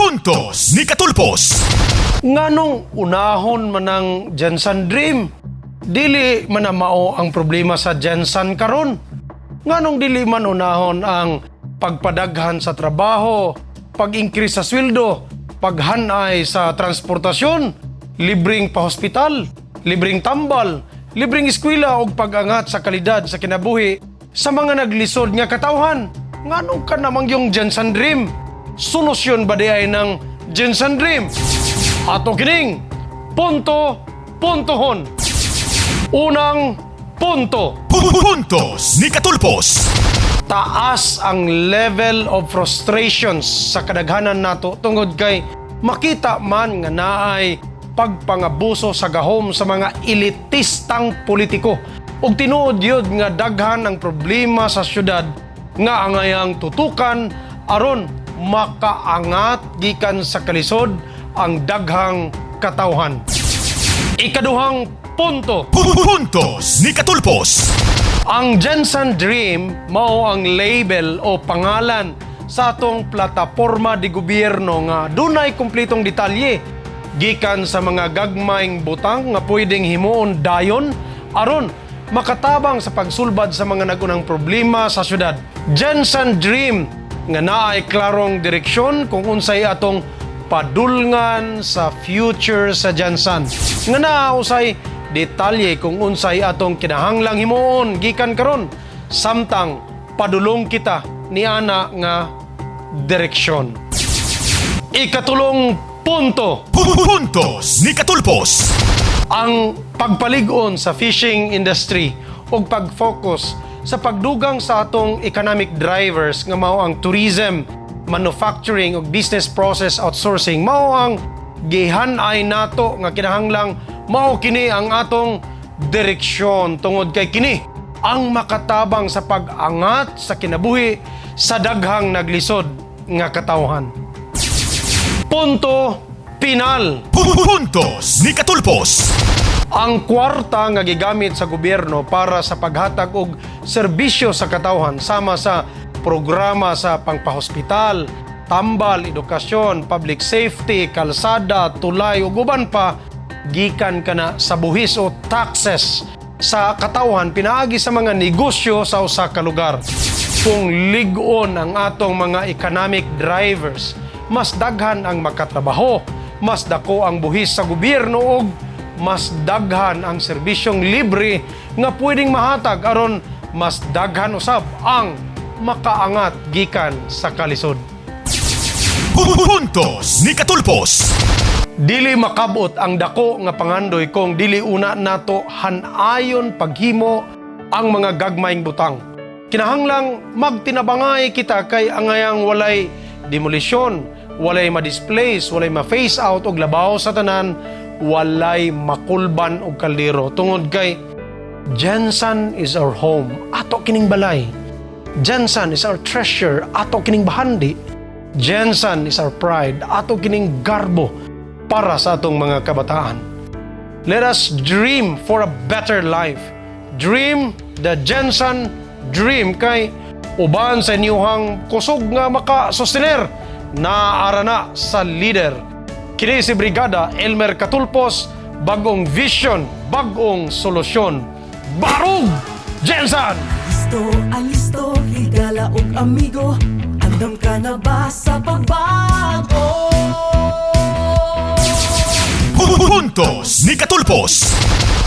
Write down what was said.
Puntos ni Katulpos. Nganong unahon man ang GenSan Dream? Dili man na mao ang problema sa GenSan karon. Nganong dili man unahon ang pagpadaghan sa trabaho, pag-increase sa sweldo, paghanay sa transportasyon, libreng pahospital, libreng tambal, libreng eskwela ug pag-angat sa kalidad sa kinabuhi sa mga naglisod nga katawhan? Nganong kana man gyung GenSan Dream? Solusyon ba diay ng GenSan Dream? Ato kining punto puntohon. Unang punto. Puntos ni Katulpos. Taas ang level of frustrations sa kadaghanan nato tungod kay makita man nga naay pagpangabuso sa gahom sa mga elitistang politiko ug tinuod yun nga daghan ang problema sa syudad nga angayang tutukan aron makaangat gikan sa kalisod ang daghang katawhan. Ikaduhang punto. Puntos ni Katulpos. Ang GenSan Dream mao ang label o pangalan sa atong plataporma de gobyerno nga dunay kumpletong detalye gikan sa mga gagmayng butang nga pwedeng himuon dayon aron makatabang sa pagsulbad sa mga nagunang problema sa syudad. GenSan Dream nga naay klarong direksyon kung unsay atong padulngan sa future sa GenSan. Nga naa usay detalye kung unsay atong kinahanglang himuon gikan karon samtang padulong kita niana nga direksyon. Ikatulong punto. Puntos ni Katulpos. Ang pagpalig-on sa fishing industry ug pag-focus sa pagdugang sa atong economic drivers nga mao ang tourism, manufacturing ug business process outsourcing mao ang gihan-ay nato nga kinahanglang mao kini ang atong direksyon tungod kay kini ang makatabang sa pag-angat sa kinabuhi sa daghang naglisod nga katawhan. Punto pinal. Puntos ni Katulpos. Ang kwarta nga gigamit sa gobyerno para sa paghatag og serbisyo sa katawhan sama sa programa sa pangpahospital, tambal, edukasyon, public safety, kalsada, tulay ug uban pa gikan kana sa buhis o taxes sa katawhan pinaagi sa mga negosyo sa usa ka lugar. Kung lig-on ang atong mga economic drivers, mas daghan ang makatrabaho, mas dako ang buhis sa gobyerno ug mas daghan ang serbisyong libre nga pwedeng mahatag aron mas daghan usab ang makaangat gikan sa kalisod. Puntos ni Katulpos. Dili makabot ang dako nga pangandoy kung dili una nato hanayon paghimo ang mga gagmayng butang. Kinahanglang magtinabangay kita kay angayang walay demolisyon, walay ma-displace, walay ma-phase out og labaw sa tanan, walay makulban og kaldero tungod kay GenSan is our home. Ato kining balay. GenSan is our treasure. Ato kining bahandi. GenSan is our pride. Ato kining garbo para sa atong mga kabataan. Let us dream for a better life. Dream the GenSan dream kay uban sa inyuhang kusog nga maka-sustener naara na sa leader. Kini si Brigada Elmer Katulpos, bagong vision, bagong solusyon. Barug GenSan! Listo, alisto, higala og amigo. Andam ka na ba sa pagbago? Puntos ni Katulpos.